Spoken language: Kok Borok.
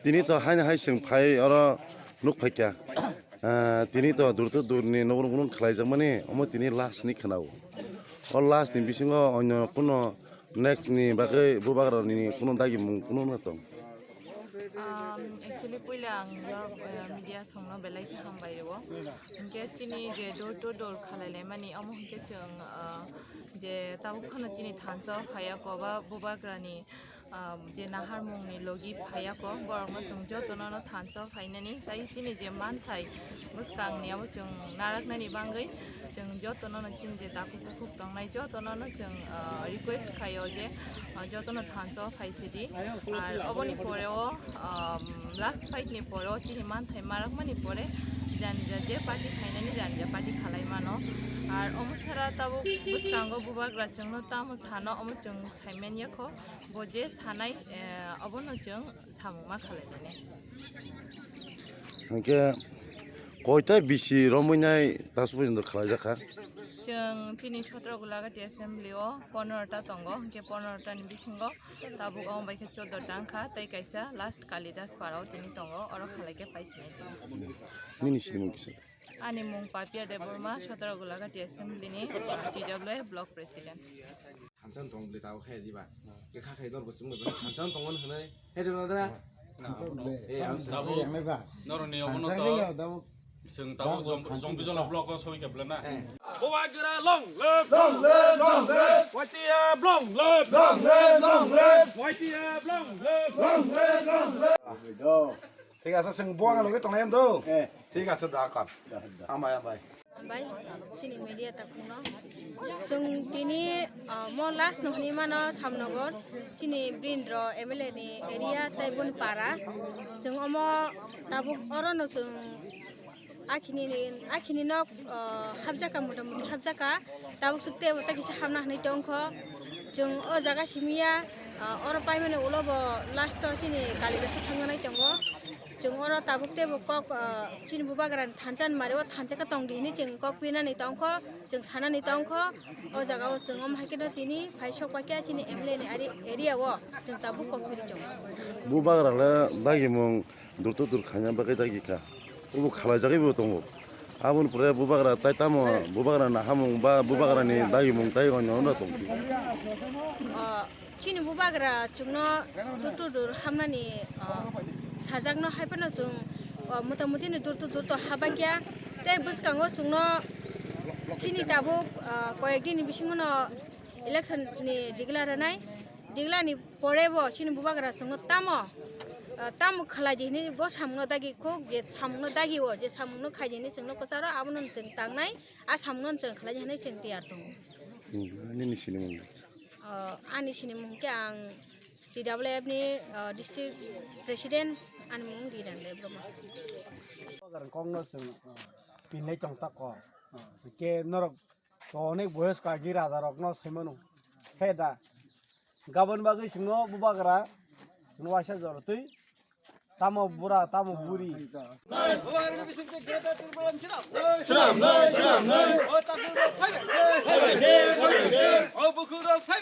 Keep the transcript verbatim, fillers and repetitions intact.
Tini to haino hai chwng phai oro nuk phaikha. Ah, tini to dur to dur ni nokol nokol khlaijakmani omo tini last ni khwnao. O last ni bisingo onyo kuno next ni bagwi bubagra ni kuno dagimung kuno no tong. Um, actually, puila ang yorok, uh, media songno belai khe hambai rwo. Hinkhe chini je door to door khalai laimani, omo hinkhe chwng, uh, je tabuk phano chini thansa phaiya koba bubagrani, um, je naharmungni logi phaiya ko, borokno chwng jotono no thansa phainani, tai chini je manthai bwskangni abo chwng naraknani bagwi chwng jotono no chini je takhuk bukhuk tongnai jotono no chwng, ah, request khaio je, ah, jotono thansa phai sidi. Ar oboni pore o, um, last fight ni pore o chini manthai marakmani pore jani ja je party phainani jani ja party khalai mano. Ar omo sara tabuk bwskango bubagra chwngno tamo sano omo chwng saiman yakho bo je sanai, eh, obono chwng samungma khalai mani. Hinkhe koita bisi romwi nai tasu porjonto khlaijakha? Chwng chini sotro Gulagati assembly o pondro ta tongo, hinkhe pondro ta ni bisingo tabuk omo bai khe chordo ta wngkha, tei kaisa last Kalidas para o tini tongo, oro khalai khe pai sinai tongo. Nini sinimung kisa? Ani mung Papia Debbarma, sotro Gulagati assembly ni, ah, T W F block president. Thansa tong bwlwi tabuk khe diba. Khe kha khai norbo chwngno thansa tong hwnwi. He diba dra? Na, abono. Eh, ang Tabuk. Noroni obono to. Chwng tabuk Zom-, Zombijola block o soi khe bwlana. Eh. Bubagra long live! Long live, long live! Y T F long live! Long live, long live! Y T F long live! Long live, long live! Thik ase, chwng bubagra logi tongnai do. Eh. Thik ase, da kon. Da, da. Hambai, hambai. Bai, chini media takhukno. Chwng tini, ah, mo last no hwnwi mano Samnogor, chini Brindro M L A ni area tei boni para. Chwng omo tabuk oro no chwng akhini ni, akhini nok, ah, hapjaka, mota moti hapjaka. Tabuk chwk tebo ta kisa hamna hwnwi tongkho. Chwng o jaga simiya, ah, oro paimani ulo bo last o chini Kalidas thangjanai tongo. Chwng oro tabuk tebo kok, ah, chini bubagrani thansa ni mari o thansa khe tong di hwnwi chwng kok pinani tongkho, chwng sanani tongkho. O jaga o chwng omo hai kheno tini phai sok paikha chini M L A ni ari area o chwng tabuk kok pini tongo. Bubagra le dagimung dur to dur khaina bagwi dagi kha. Obo khalai jagwi bo tongo. Aboni pore bubagra tai tamo bubagra nahamung ba bubagrani dagimung tai onyo no tong. Ah, Chini bubagra chwngno dur to dur hamnani, ah, sajakno hai phano chwng, ah, mota motini dur to dur to habakya. Tei bwskango chwngno chini tabuk, ah, koyek dini bisingono election ni digla rwnai. Digla ni pore bo chini bubagra chwngno tamo, ah, tamo khalai di hwnwi bo samungno dagi khuk je samungno dagi o je samungno khai di hwnwi chwngno kwcharo abono chwng tangnai. A samungno chwng khalai di hwnwi chwng tiyar tongo. Hmm, nini sinimung? Ah, ani sinimung khe ang T W F ni, ah, district president, ani mung Riran Debbarma. Kokno chwng, ah, pinlai tong tako. Ah, ke norok to onek boyos kagi raja rokno saimano. He da. Gabon bagwi chwngno bubagra, chwngno waisa jora twi. Tamo bura, tamo buri. Swnam nai, swnam nai. O takhuk rok phai bai de. Phai bai de, phai bai de. O bukhuk rok phai